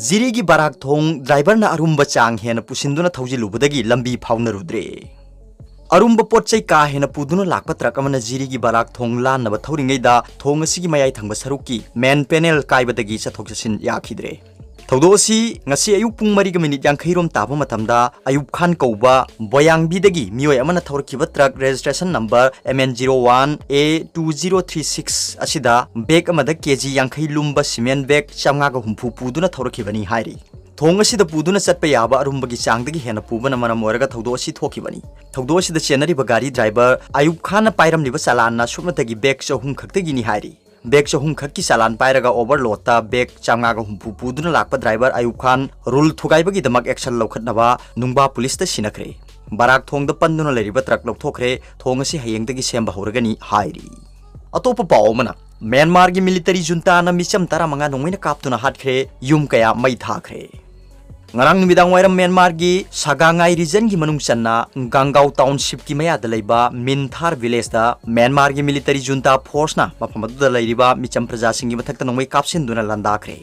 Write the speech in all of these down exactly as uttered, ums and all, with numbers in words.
ꯖꯤꯔꯤꯒꯤ ꯕꯔꯥꯛ ꯊꯣꯡ ꯗ꯭ꯔꯥꯏꯚꯔꯅ ꯑꯔꯨꯝꯕ ꯆꯥꯡ ꯍꯦꯟꯅ ꯄꯨꯁꯤꯟꯗꯨꯅ ꯊꯧꯖꯤꯜꯂꯨꯕꯗꯒꯤ ꯂꯝꯕꯤ ꯐꯥꯎꯅꯔꯨꯗ꯭ꯔꯦ꯫ ꯑꯔꯨꯝꯕ ꯄꯣꯠ ꯆꯩ ꯀꯥ ꯍꯦꯟꯅ ꯄꯨꯗꯨꯅ ꯂꯥꯛꯄ ꯇ꯭ꯔꯛ ꯑꯃꯅ ꯖꯤꯔꯤꯒꯤ ꯕꯔꯥꯛ ꯊꯣꯡ ꯂꯥꯟꯅꯕ ꯊꯧꯔꯤꯉꯩꯗ ꯊꯣꯡ ꯑꯁꯤꯒꯤ ꯃꯌꯥꯏ ꯊꯪꯕ ꯁꯔꯨꯛꯀꯤ ꯃꯦꯟ ꯄꯦꯅꯦꯜ ꯀꯥꯏꯕꯗꯒꯤ ꯆꯠꯊꯣꯛ ꯆꯠꯁꯤꯟ ꯌꯥꯈꯤꯗ꯭ꯔꯦ꯫ ꯊꯧꯗꯣꯛ ꯑꯁꯤ ꯉꯁꯤ ꯑꯌꯨꯛ ꯄꯨꯡ ꯃꯔꯤꯒ ꯃꯤꯅꯤꯠ ꯌꯥꯡꯈꯩ ꯔꯣꯝ ꯇꯥꯕ ꯃꯇꯝꯗ ꯑꯌꯨꯕ ꯈꯥꯟ ꯀꯧꯕ ꯕꯣꯌꯥꯡꯕꯤꯗꯒꯤ ꯃꯤꯑꯣꯏ ꯑꯃꯅ ꯊꯧꯔꯛꯈꯤꯕ truck registration number M N zero one A two zero three six ꯑꯁꯤꯗ ꯕꯦꯒ ꯑꯃꯗ ꯀꯦꯖꯤ ꯌꯥꯡꯈꯩ ꯂꯨꯝꯕ ꯁꯤꯃꯦꯟ ꯕꯦꯒ ꯆꯥꯝꯃꯉꯥꯒ ꯍꯨꯝꯐꯨ ꯄꯨꯗꯨꯅ ꯊꯧꯔꯛꯈꯤꯕꯅꯤ ꯍꯥꯏꯔꯤ꯫ ꯊꯣꯡ ꯑꯁꯤꯗ ꯄꯨꯗꯨꯅ ꯆꯠꯄ ꯌꯥꯕ ꯑꯔꯨꯝꯕꯒꯤ ꯆꯥꯡꯗꯒꯤ ꯍꯦꯟꯅ ꯄꯨꯕꯅ ꯃꯔꯝ ꯑꯣꯏꯔꯒ ꯊꯧꯗꯣꯛ ꯑꯁꯤ ꯊꯣꯛꯈꯤꯕꯅꯤ꯫ ꯊꯧꯗꯣꯛ ꯑꯁꯤꯗ ꯆꯦꯟꯅꯔꯤꯕ ꯒꯥꯔꯤ ꯗ꯭ꯔꯥꯏꯚꯔ ꯑꯌꯨꯕ ꯈꯥꯟꯅ ꯄꯥꯏꯔꯝꯂꯤꯕ ꯆꯂꯥꯟꯅ ꯁꯨꯞꯅꯇꯒꯤ ꯕꯦꯒ ꯆꯍꯨꯝ ꯈꯛꯇꯒꯤꯅꯤ ꯍꯥꯏꯔꯤ꯫ ꯕꯦꯒ ꯆꯍꯨꯝ ꯈꯛꯀꯤ ꯆꯂꯥꯟ ꯄꯥꯏꯔꯒ ꯑꯣꯚꯔꯂꯣꯗꯇ ꯕꯦꯒ ꯆꯥꯝꯃꯉꯥꯒ ꯍꯨꯝꯐꯨ ꯄꯨꯗꯨꯅ ꯂꯥꯛꯄ ꯗ꯭ꯔꯥꯏꯚꯔ ꯑꯌꯨꯕ ꯈꯥꯟ ꯔꯨꯜ ꯊꯨꯒꯥꯏꯕꯒꯤꯗꯃꯛ ꯑꯦꯛꯁꯟ ꯂꯧꯈꯠꯅꯕ ꯅꯨꯡꯕꯥ ꯄꯨꯂꯤꯁꯇ ꯁꯤꯟꯅꯈ꯭ꯔꯦ꯫ ꯕꯔꯥꯛ ꯊꯣꯡꯗ ꯄꯟꯗꯨꯅ ꯂꯩꯔꯤꯕ ꯇ꯭ꯔꯛ ꯂꯧꯊꯣꯛꯈ꯭ꯔꯦ꯫ ꯊꯣꯡ ꯑꯁꯤ ꯍꯌꯦꯡꯗꯒꯤ ꯁꯦꯝꯕ ꯍꯧꯔꯒꯅꯤ ꯍꯥꯏꯔꯤ꯫ ꯑꯇꯣꯞꯄ ꯄꯥꯎ ꯑꯃꯅ, ꯃ꯭ꯌꯥꯟꯃꯥꯔꯒꯤ ꯃꯤꯂꯤꯇꯔꯤ ꯖꯨꯟꯇꯥꯅ ꯃꯤꯆꯝ ꯇꯔꯥꯃꯉꯥ ꯅꯣꯡꯃꯩꯅ ꯀꯥꯞꯇꯨꯅ ꯍꯥꯠꯈ꯭ꯔꯦ, ꯌꯨꯝ ꯀꯌꯥ ꯃꯩ ꯊꯥꯈ꯭ꯔꯦ꯫ ꯉꯔꯥꯡ ꯅꯨꯃꯤꯗꯥꯡ ꯋꯥꯏꯔꯝ ꯃ꯭ꯌꯥꯟꯃꯥꯔꯒꯤ ꯁꯥꯒꯥꯉꯥꯏ ꯔꯤꯖꯟꯒꯤ ꯃꯅꯨꯡ ꯆꯟꯅ ꯒꯥꯡꯒꯥꯎ ꯇꯥꯎꯟꯁꯤꯞꯀꯤ ꯃꯌꯥꯗ ꯂꯩꯕ ꯃꯤꯟꯊꯥꯔ ꯚꯤꯂꯦꯖꯇ ꯃ꯭ꯌꯥꯟꯃꯥꯔꯒꯤ ꯃꯤꯂꯤꯇꯔꯤ ꯖꯨꯟꯇꯥ ꯐꯣꯔꯁꯅ ꯃꯐꯝ ꯑꯗꯨꯗ ꯂꯩꯔꯤꯕ ꯃꯤꯆꯝ ꯄ꯭ꯔꯖꯥꯁꯤꯡꯒꯤ ꯃꯊꯛꯇ ꯅꯣꯡꯃꯩ ꯀꯥꯞꯁꯤꯟꯗꯨꯅ ꯂꯥꯟꯗꯥꯈ꯭ꯔꯦ꯫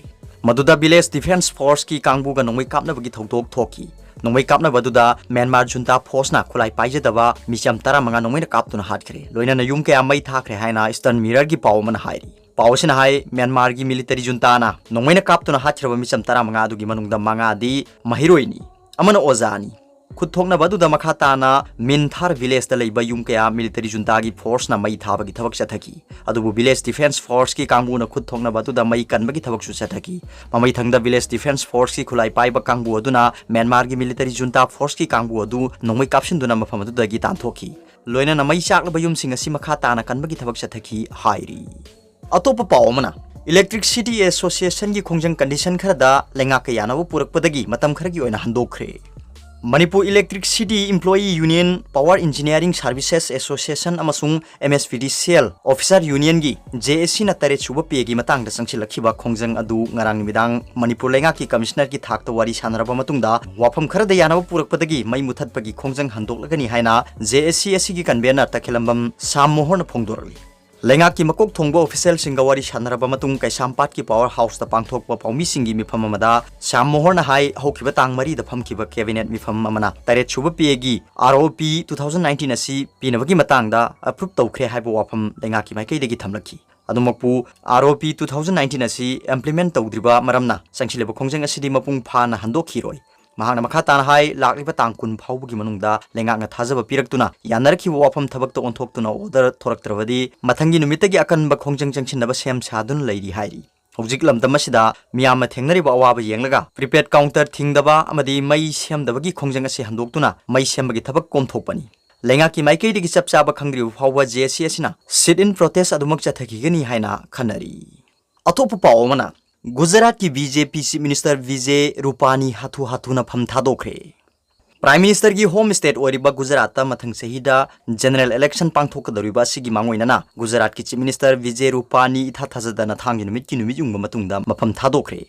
ꯃꯗꯨꯗ ꯚꯤꯂꯦꯖ ꯗꯤꯐꯦꯟꯁ ꯐꯣꯔꯁꯀꯤ ꯀꯥꯡꯕꯨꯒ ꯅꯣꯡꯃꯩ ꯀꯥꯞꯅꯕꯒꯤ ꯊꯧꯗꯣꯛ ꯊꯣꯛꯈꯤ꯫ ꯅꯣꯡꯃꯩ ꯀꯥꯞꯅꯕ ꯑꯗꯨꯗ ꯃ꯭ꯌꯥꯟꯃꯥꯔ ꯖꯨꯟꯇꯥ ꯐꯣꯔꯁꯅ ꯈꯨꯠꯂꯥꯏ ꯄꯥꯏꯖꯗꯕ ꯃꯤꯆꯝ ꯇꯔꯥꯃꯉꯥ ꯅꯣꯡꯃꯩꯅ ꯀꯥꯞꯇꯨꯅ ꯍꯥꯠꯈ꯭ꯔꯦ, ꯂꯣꯏꯅꯅ ꯌꯨꯝ ꯀꯌꯥ ꯃꯩ ꯊꯥꯈ꯭ꯔꯦ ꯍꯥꯏꯅ ꯏꯁꯇꯔꯟ ꯃꯤꯔꯔꯒꯤ ꯄꯥꯎ ꯑꯃꯅ ꯍꯥꯏꯔꯤ꯫ ꯄꯥꯎ ꯑꯁꯤꯅ ꯍꯥꯏ, ꯃ꯭ꯌꯥꯟꯃꯥꯔꯒꯤ ꯃꯤꯂꯤꯇꯔꯤ ꯖꯨꯟꯇꯥꯅ ꯅꯣꯡꯃꯩꯅ ꯀꯥꯞꯇꯨꯅ ꯍꯥꯠꯈ꯭ꯔꯕ ꯃꯤꯆꯝ ꯇꯔꯥꯃꯉꯥ ꯑꯗꯨꯒꯤ ꯃꯅꯨꯡꯗ ꯃꯉꯥꯗꯤ ꯃꯍꯩꯔꯣꯏꯅꯤ, ꯑꯃꯅ ꯑꯣꯖꯥꯅꯤ꯫ ꯈꯨꯠ ꯊꯣꯛꯅꯕ ꯑꯗꯨꯗ ꯃꯈꯥ ꯇꯥꯅ ꯃꯤꯟꯊꯥꯔ ꯚꯤꯂꯦꯖꯇ ꯂꯩꯕ ꯌꯨꯝ ꯀꯌꯥ ꯃꯤꯂꯤꯇꯔꯤ ꯖꯨꯟꯇꯥꯒꯤ ꯐꯣꯔꯁꯅ ꯃꯩ ꯊꯥꯕꯒꯤ ꯊꯕꯛ ꯆꯠꯊꯈꯤ꯫ ꯑꯗꯨꯕꯨ ꯚꯤꯂꯦꯖ ꯗꯤꯐꯦꯟꯁ ꯐꯣꯔꯁꯀꯤ ꯀꯥꯡꯕꯨꯅ ꯈꯨꯠ ꯊꯣꯛꯅꯕ ꯑꯗꯨꯗ ꯃꯩ ꯀꯟꯕꯒꯤ ꯊꯕꯛꯁꯨ ꯆꯠꯊꯈꯤ꯫ ꯃꯃꯩꯊꯪꯗ ꯚꯤꯂꯦꯖ ꯗꯤꯐꯦꯟꯁ ꯐꯣꯔꯁꯀꯤ ꯈꯨꯠꯂꯥꯏ ꯄꯥꯏꯕ ꯀꯥꯡꯕꯨ ꯑꯗꯨꯅ ꯃ꯭ꯌꯥꯟꯃꯥꯔꯒꯤ ꯃꯤꯂꯤꯇꯔꯤ ꯖꯨꯟꯇꯥ ꯐꯣꯔꯁꯀꯤ ꯀꯥꯡꯕꯨ ꯑꯗꯨ ꯅꯣꯡꯃꯩ ꯀꯥꯞꯁꯤꯟꯗꯨꯅ ꯃꯐꯝ ꯑꯗꯨꯗꯒꯤ ꯇꯥꯟꯊꯣꯛꯈꯤ꯫ ꯂꯣꯏꯅꯅ ꯃꯩ ꯆꯥꯛꯂꯕ ꯌꯨꯝꯁꯤꯡ ꯑꯁꯤ ꯃꯈꯥ ꯇꯥꯅ ꯀꯟꯕꯒꯤ ꯊꯕꯛ ꯆꯠꯊꯈꯤ ꯍꯥꯏꯔꯤ꯫ ꯑꯇꯣꯞꯄ ꯄꯥꯎ ꯑꯃꯅ, ꯏꯂꯦꯛꯇ꯭ꯔꯤꯛꯁꯤꯇꯤ ꯑꯦꯁꯣꯁꯤꯌꯦꯁꯟꯒꯤ ꯈꯣꯡꯖꯪ ꯀꯟꯗꯤꯁꯟ ꯈꯔꯗ ꯂꯩꯉꯥꯛꯀ ꯌꯥꯅꯕ ꯄꯨꯔꯛꯄꯗꯒꯤ ꯃꯇꯝ ꯈꯔꯒꯤ ꯑꯣꯏꯅ ꯍꯟꯗꯣꯛꯈ꯭ꯔꯦ꯫ Manipur electricity employee union, power engineering services association ꯑꯃꯁꯨꯡ M S P D C L officer ꯌꯨꯅꯤꯌꯟꯒꯤ, J A C ꯅ ꯇꯔꯦꯠ ꯁꯨꯕ ꯄꯦꯒꯤ ꯃꯇꯥꯡꯗ ꯆꯪꯁꯤꯜꯂꯛꯈꯤꯕ ꯈꯣꯡꯖꯪ ꯑꯗꯨ ꯉꯔꯥꯡ ꯅꯨꯃꯤꯗꯥꯡ ꯃꯅꯤꯄꯨꯔ ꯂꯩꯉꯥꯛꯀꯤ ꯀꯃꯤꯁꯅꯔꯒꯤ ꯊꯥꯛꯇ ꯋꯥꯔꯤ ꯁꯥꯟꯅꯔꯕ ꯃꯇꯨꯡꯗ ꯋꯥꯐꯝ ꯈꯔꯗ ꯌꯥꯅꯕ ꯄꯨꯔꯛꯄꯗꯒꯤ ꯃꯩ ꯃꯨꯊꯠꯄꯒꯤ ꯈꯣꯡꯖꯪ ꯍꯟꯗꯣꯛꯂꯒꯅꯤ ꯍꯥꯏꯅ J A C ꯑꯁꯤꯒꯤ ꯀꯟꯚꯦꯅꯔ ꯇꯈꯦꯂꯝꯕꯝ ꯁꯥꯝ ꯃꯣꯍꯣꯔꯅ ꯐꯣꯡꯗꯣꯔꯛꯂꯤ꯫ ꯂꯩꯉꯥꯛꯀꯤ ꯃꯀꯣꯛ ꯊꯣꯡꯕ ꯑꯣꯐꯤꯁꯤꯌꯦꯜꯁꯤꯡꯒ ꯋꯥꯔꯤ ꯁꯥꯟꯅꯔꯕ ꯃꯇꯨꯡ, ꯀꯩꯁꯥꯝꯄꯥꯠꯀꯤ ꯄꯥꯋꯔ ꯍꯥꯎꯁꯇ ꯄꯥꯡꯊꯣꯛꯄ ꯄꯥꯎꯃꯤꯁꯤꯡꯒꯤ ꯃꯤꯐꯝ ꯑꯃꯗ ꯁ꯭ꯌꯥꯝ ꯃꯣꯍꯣꯔꯅ ꯍꯥꯏ, ꯍꯧꯈꯤꯕ ꯇꯥꯡ ꯃꯔꯤꯗ ꯐꯝꯈꯤꯕ ꯀꯦꯕꯤꯅꯦꯠ ꯃꯤꯐꯝ ꯑꯃꯅ ꯇꯔꯦꯠ ꯁꯨꯕ ꯄꯦꯒꯤ R O P two thousand nineteen ꯑꯁꯤ ꯄꯤꯅꯕꯒꯤ ꯃꯇꯥꯡꯗ ꯑꯦꯄ꯭ꯔꯨꯞ ꯇꯧꯈ꯭ꯔꯦ ꯍꯥꯏꯕ ꯋꯥꯐꯝ ꯂꯩꯉꯥꯛꯀꯤ ꯃꯥꯏꯀꯩꯗꯒꯤ ꯊꯝꯂꯛꯈꯤ꯫ ꯑꯗꯨꯃꯛꯄꯨ, R O P two thousand nineteen ꯑꯁꯤ ꯏꯝꯄ꯭ꯂꯤꯃꯦꯟ ꯇꯧꯗ꯭ꯔꯤꯕ ꯃꯔꯝꯅ ꯆꯪꯁꯤꯜꯂꯤꯕ ꯈꯣꯡꯖꯪ ꯑꯁꯤꯗꯤ ꯃꯄꯨꯡ ꯐꯥꯅ ꯍꯟꯗꯣꯛꯈꯤꯔꯣꯏ꯫ ꯃꯍꯥꯛꯅ ꯃꯈꯥ ꯇꯥꯅ ꯍꯥꯏ, ꯂꯥꯛꯂꯤꯕ ꯇꯥꯡ ꯀꯨꯟ ꯐꯥꯎꯕꯒꯤ ꯃꯅꯨꯡꯗ ꯂꯩꯉꯥꯛꯅ ꯊꯥꯖꯕ ꯄꯤꯔꯛꯇꯨꯅ ꯌꯥꯅꯔꯛꯈꯤꯕ ꯋꯥꯐꯝ ꯊꯕꯛꯇ ꯑꯣꯟꯊꯣꯛꯇꯨꯅ ꯑꯣꯔꯗꯔ ꯊꯣꯔꯛꯇ꯭ꯔꯕꯗꯤ ꯃꯊꯪꯒꯤ ꯅꯨꯃꯤꯠꯇꯒꯤ ꯑꯀꯟꯕ ꯈꯣꯡꯖꯪ ꯆꯪꯁꯤꯟꯅꯕ ꯁꯦꯝ ꯁꯥꯗꯨꯅ ꯂꯩꯔꯤ ꯍꯥꯏꯔꯤ꯫ ꯍꯧꯖꯤꯛ ꯂꯝꯗꯝ ꯑꯁꯤꯗ ꯃꯤꯌꯥꯝꯅ ꯊꯦꯡꯅꯔꯤꯕ ꯑꯋꯥꯕ ꯌꯦꯡꯂꯒ prepaid counter ꯊꯤꯡꯗꯕ ꯑꯃꯗꯤ ꯃꯩ ꯁꯦꯝꯗꯕꯒꯤ ꯈꯣꯡꯖꯪ ꯑꯁꯤ ꯍꯟꯗꯣꯛꯇꯨꯅ ꯃꯩ ꯁꯦꯝꯕꯒꯤ ꯊꯕꯛ ꯀꯣꯝꯊꯣꯛꯄꯅꯤ꯫ ꯂꯩꯉꯥꯛꯀꯤ ꯃꯥꯏꯀꯩꯗꯒꯤ ꯆꯞ ꯆꯥꯕ ꯈꯪꯗ꯭ꯔꯤꯕ ꯐꯥꯎꯕ J A C ꯑꯁꯤꯅ sit in protest ꯑꯗꯨꯃꯛ ꯆꯠꯊꯈꯤꯒꯅꯤ ꯍꯥꯏꯅ ꯈꯟꯅꯔꯤ꯫ ꯑꯇꯣꯞꯄ ꯄꯥꯎ ꯑꯃꯅ, ꯒꯨꯖꯔꯥꯠꯀꯤ B J P Chief Minister Vijay Rupani ꯍꯥꯊꯨ ꯍꯥꯊꯨꯅ ꯐꯝ ꯊꯥꯗꯣꯛꯈ꯭ꯔꯦ꯫ Prime Ministerꯒꯤ home state ꯑꯣꯏꯔꯤꯕ ꯒꯨꯖꯔꯥꯠꯇ ꯃꯊꯪ ꯆꯍꯤꯗ general election ꯄꯥꯡꯊꯣꯛꯀꯗꯧꯔꯤꯕ ꯑꯁꯤꯒꯤ ꯃꯥꯡꯑꯣꯏꯅꯅ ꯒꯨꯖꯔꯥꯠꯀꯤ Chief Minister Vijay Rupani ꯏꯊꯥ ꯊꯥꯖꯗꯅ ꯊꯥꯡꯖ ꯅꯨꯃꯤꯠꯀꯤ ꯅꯨꯃꯤꯠ ꯌꯨꯡꯕ ꯃꯇꯨꯡꯗ ꯃꯐꯝ ꯊꯥꯗꯣꯛꯈ꯭ꯔꯦ꯫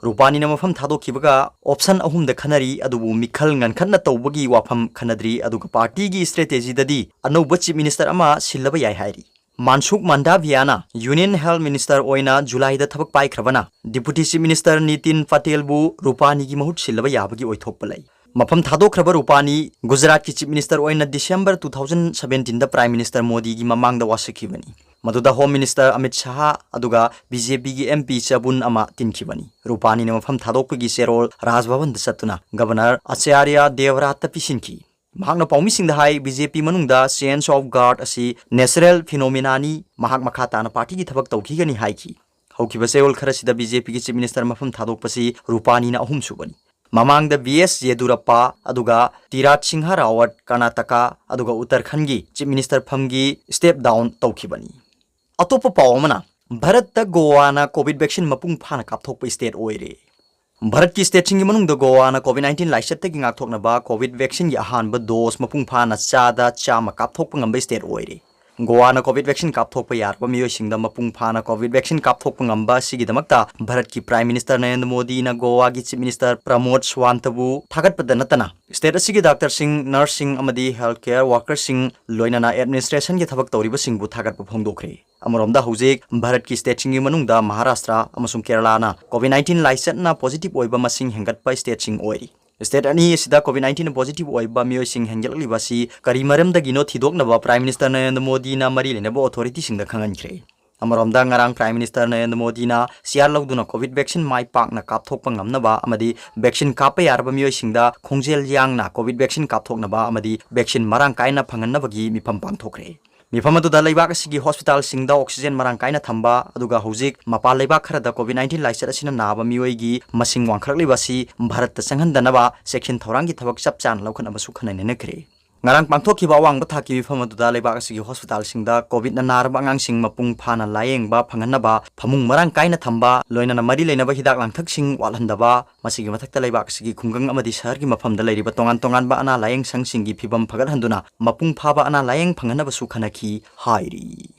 ꯔꯨꯄꯥꯅꯤꯅ ꯃꯐꯝ ꯊꯥꯗꯣꯛꯈꯤꯕꯒ option ꯑꯍꯨꯝꯗ ꯈꯟꯅꯔꯤ, ꯑꯗꯨꯕꯨ ꯃꯤꯈꯜ ꯉꯟꯈꯠꯅ ꯇꯧꯕꯒꯤ ꯋꯥꯐꯝ ꯈꯟꯅꯗ꯭ꯔꯤ, ꯑꯗꯨꯒ partyꯒꯤ strategyꯗꯗꯤ ꯑꯅꯧꯕ Chief Minister ꯑꯃ ꯁꯤꯜꯂꯕ ꯌꯥꯏ ꯍꯥꯏꯔꯤ꯫ ꯃꯥꯟꯁꯨꯈ ꯃꯥꯟꯗꯥꯚꯤꯌꯥꯅ Union Health Minister ꯑꯣꯏꯅ ꯖꯨꯂꯥꯏꯗ ꯊꯕꯛ ꯄꯥꯏꯈ꯭ꯔꯕꯅ Deputy Chief Minister ꯅꯤꯇꯤꯟ ꯄꯇꯦꯜꯕꯨ ꯔꯨꯄꯥꯅꯤꯒꯤ ꯃꯍꯨꯠ ꯁꯤꯜꯂꯕ ꯌꯥꯕꯒꯤ ꯑꯣꯏꯊꯣꯛꯄ ꯂꯩ꯫ ꯃꯐꯝ ꯊꯥꯗꯣꯛꯈ꯭ꯔꯕ ꯔꯨꯄꯥꯅꯤ ꯒꯨꯖꯔꯥꯠꯀꯤ Chief Minister ꯑꯣꯏꯅ December two thousand seventeenꯗ Prime Minister ꯃꯣꯗꯤꯒꯤ ꯃꯃꯥꯡꯗ ꯋꯥꯁꯛꯈꯤꯕꯅꯤ꯫ ꯃꯗꯨꯗ Home Minister ꯑꯃꯤꯠ ꯁꯥꯍ ꯑꯗꯨꯒ BJPꯒꯤ MP ꯆꯕꯨꯟ ꯑꯃ ꯇꯤꯟꯈꯤꯕꯅꯤ꯫ ꯔꯨꯄꯥꯅꯤꯅ ꯃꯐꯝ ꯊꯥꯗꯣꯛꯄꯒꯤ ꯆꯦꯔꯣꯜ ꯔꯥꯖ ꯚꯕꯟꯗ ꯆꯠꯇꯨꯅ Governor ꯑꯆꯥꯔꯌ ꯗꯦꯕꯔꯥꯠꯇ ꯄꯤꯁꯤꯟꯈꯤ꯫ ꯃꯍꯥꯛꯅ ꯄꯥꯎꯃꯤꯁꯤꯡꯗ ꯍꯥꯏ, BJP ꯃꯅꯨꯡꯗ change of guard ꯑꯁꯤ natural phenomenani, ꯃꯍꯥꯛ ꯃꯈꯥ ꯇꯥꯅ partyꯒꯤ ꯊꯕꯛ ꯇꯧꯈꯤꯒꯅꯤ ꯍꯥꯏꯈꯤ꯫ ꯍꯧꯈꯤꯕ ꯆꯌꯣꯜ ꯈꯔꯁꯤꯗ BJPꯒꯤ Chief Minister ꯃꯐꯝ ꯊꯥꯗꯣꯛꯄꯁꯤ ꯔꯨꯄꯥꯅꯤꯅ ꯑꯍꯨꯝꯁꯨꯕꯅꯤ꯫ ꯃꯃꯥꯡꯗ B S ꯌꯦꯗꯨꯔꯞꯄꯥ ꯑꯗꯨꯒ ꯇꯤꯔꯥꯠ ꯁꯤꯡꯍ ꯔꯥꯋꯠ ꯀꯔꯅꯥꯇꯀꯥ ꯑꯗꯨꯒ ꯎꯠꯇꯔꯈꯟꯒꯤ Chief Minister ꯐꯝꯒꯤ step down ꯇꯧꯈꯤꯕꯅꯤ꯫ ꯑꯇꯣꯞꯄ ꯄꯥꯎ ꯑꯃꯅ, ꯚꯥꯔꯠꯇ ꯒꯣꯋꯥꯅ COVID vaccine ꯃꯄꯨꯡ ꯐꯥꯅ ꯀꯥꯞꯊꯣꯛꯄ state ꯑꯣꯏꯔꯦ꯫ ꯚꯥꯔꯠꯀꯤ stateꯁꯤꯡꯒꯤ ꯃꯅꯨꯡꯗ ꯒꯣꯋꯥꯅ COVID nineteen ꯂꯥꯏꯆꯠꯇꯒꯤ ꯉꯥꯛꯊꯣꯛꯅꯕ COVID vaccineꯒꯤ ꯑꯍꯥꯟꯕ dose ꯃꯄꯨꯡ ꯐꯥꯅ ꯆꯥꯗ ꯆꯥꯝꯃ ꯀꯥꯞꯊꯣꯛꯄ ꯉꯝꯕ state ꯑꯣꯏꯔꯦ꯫ ꯒꯣꯋꯥꯅ COVID vaccine ꯀꯥꯞꯊꯣꯛꯄ ꯌꯥꯔꯕ ꯃꯤꯑꯣꯏꯁꯤꯡꯗ ꯃꯄꯨꯡ ꯐꯥꯅ COVID vaccine ꯀꯥꯞꯊꯣꯛꯄ ꯉꯝꯕ ꯑꯁꯤꯒꯤꯗꯃꯛꯇ ꯚꯥꯔꯠꯀꯤ Prime Minister ꯅꯔꯦꯟꯗ꯭ꯔ ꯃꯣꯗꯤꯅ ꯒꯣꯋꯥꯒꯤ Chief Minister ꯄ꯭ꯔꯃꯣꯗ ꯁꯥꯋꯟꯇꯕꯨ ꯊꯥꯒꯠꯄꯗ ꯅꯠꯇꯅ, state ꯑꯁꯤꯒꯤ doctorꯁꯤꯡ, nurseꯁꯤꯡ ꯑꯃꯗꯤ health care workerꯁꯤꯡ, ꯂꯣꯏꯅꯅ administrationꯒꯤ ꯊꯕꯛ ꯇꯧꯔꯤꯕꯁꯤꯡꯕꯨ ꯊꯥꯒꯠꯄ ꯐꯣꯡꯗꯣꯛꯈ꯭ꯔꯦ꯫ ꯑꯃꯔꯣꯝꯗ, ꯍꯧꯖꯤꯛ ꯚꯥꯔꯠꯀꯤ stateꯁꯤꯡꯒꯤ ꯃꯅꯨꯡꯗ ꯃꯍꯥꯔꯥꯁꯇ꯭ꯔ ꯑꯃꯁꯨꯡ ꯀꯦꯔꯂꯥꯅ COVID nineteen ꯂꯥꯏꯆꯠꯅ positive ꯑꯣꯏꯕ ꯃꯁꯤꯡ ꯍꯦꯟꯒꯠꯄ stateꯁꯤꯡ ꯑꯣꯏꯔꯤ꯫ State ꯑꯅꯤ ꯑꯁꯤꯗ COVID nineteen positive ꯑꯣꯏꯕ ꯃꯤꯑꯣꯏꯁꯤꯡ ꯍꯦꯟꯒꯠꯂꯛꯂꯤꯕ ꯑꯁꯤ ꯀꯔꯤ ꯃꯔꯝꯗꯒꯤꯅꯣ ꯊꯤꯗꯣꯛꯅꯕ Prime Minister ꯅꯔꯦꯟꯗ꯭ꯔ ꯃꯣꯗꯤꯅ ꯃꯔꯤ ꯂꯩꯅꯕ authorityꯁꯤꯡꯗ ꯈꯪꯍꯟꯈ꯭ꯔꯦ꯫ ꯑꯃꯔꯣꯝꯗ, ꯉꯔꯥꯡ Prime Minister ꯅꯔꯦꯟꯗ꯭ꯔ ꯃꯣꯗꯤꯅ ꯆꯤꯌꯥꯔ ꯂꯧꯗꯨꯅ COVID vaccine ꯃꯥꯏ ꯄꯥꯛꯅ ꯀꯥꯞꯊꯣꯛꯄ ꯉꯝꯅꯕ ꯑꯃꯗꯤ vaccine ꯀꯥꯞꯄ ꯌꯥꯔꯕ ꯃꯤꯑꯣꯏꯁꯤꯡꯗ ꯈꯣꯡꯖꯦꯜ ꯌꯥꯡꯅ COVID vaccine ꯀꯥꯞꯊꯣꯛꯅꯕ ꯑꯃꯗꯤ vaccine ꯃꯔꯥꯡ ꯀꯥꯏꯅ ꯐꯪꯍꯟꯅꯕꯒꯤ ꯃꯤꯐꯝ ꯄꯥꯡꯊꯣꯛꯈ꯭ꯔꯦ꯫ ꯃꯤꯐꯝ ꯑꯗꯨꯗ ꯂꯩꯕꯥꯛ ꯑꯁꯤꯒꯤ hospitalꯁꯤꯡꯗ oxygen ꯃꯔꯥꯡ ꯀꯥꯏꯅ ꯊꯝꯕ, ꯑꯗꯨꯒ ꯍꯧꯖꯤꯛ ꯃꯄꯥꯟ ꯂꯩꯕꯥꯛ ꯈꯔꯗ COVID nineteen ꯂꯥꯏꯆꯠ ꯑꯁꯤꯅ ꯅꯥꯕ ꯃꯤꯑꯣꯏꯒꯤ ꯃꯁꯤꯡ ꯋꯥꯡꯈꯠꯂꯛꯂꯤꯕ ꯑꯁꯤ ꯚꯥꯔꯠꯇ ꯆꯪꯍꯟꯗꯅꯕ ꯆꯦꯛꯁꯤꯟ ꯊꯧꯔꯥꯡꯒꯤ ꯊꯕꯛ ꯆꯞ ꯆꯥꯅ ꯂꯧꯈꯠꯅꯕꯁꯨ ꯈꯟꯅ ꯅꯩꯅꯈ꯭ꯔꯦ꯫ ꯉꯔꯥꯡ ꯄꯥꯡꯊꯣꯛꯈꯤꯕ ꯑꯋꯥꯡꯕ ꯊꯥꯛꯀꯤ ꯃꯤꯐꯝ ꯑꯗꯨꯗ ꯂꯩꯕꯥꯛ ꯑꯁꯤꯒꯤ hospitalꯁꯤꯡꯗ COVIDꯅ ꯅꯥꯔꯕ ꯑꯉꯥꯡꯁꯤꯡ ꯃꯄꯨꯡ ꯐꯥꯅ ꯂꯥꯌꯦꯡꯕ ꯐꯪꯍꯟꯅꯕ ꯐꯃꯨꯡ ꯃꯔꯥꯡ ꯀꯥꯏꯅ ꯊꯝꯕ, ꯂꯣꯏꯅꯅ ꯃꯔꯤ ꯂꯩꯅꯕ ꯍꯤꯗꯥꯛ ꯂꯥꯡꯊꯛꯁꯤꯡ ꯋꯥꯠꯍꯟꯗꯕ, ꯃꯁꯤꯒꯤ ꯃꯊꯛꯇ ꯂꯩꯕꯥꯛ ꯑꯁꯤꯒꯤ ꯈꯨꯡꯒꯪ ꯑꯃꯗꯤ ꯁꯍꯔꯒꯤ ꯃꯐꯝꯗ ꯂꯩꯔꯤꯕ ꯇꯣꯉꯥꯟ ꯇꯣꯉꯥꯟꯕ ꯑꯅꯥ ꯂꯥꯌꯦꯡ ꯁꯪꯁꯤꯡꯒꯤ ꯐꯤꯕꯝ ꯐꯒꯠꯍꯟꯗꯨꯅ ꯃꯄꯨꯡ ꯐꯥꯕ ꯑꯅꯥ ꯂꯥꯌꯦꯡ ꯐꯪꯍꯟꯅꯕꯁꯨ ꯈꯟꯅꯈꯤ ꯍꯥꯏꯔꯤ꯫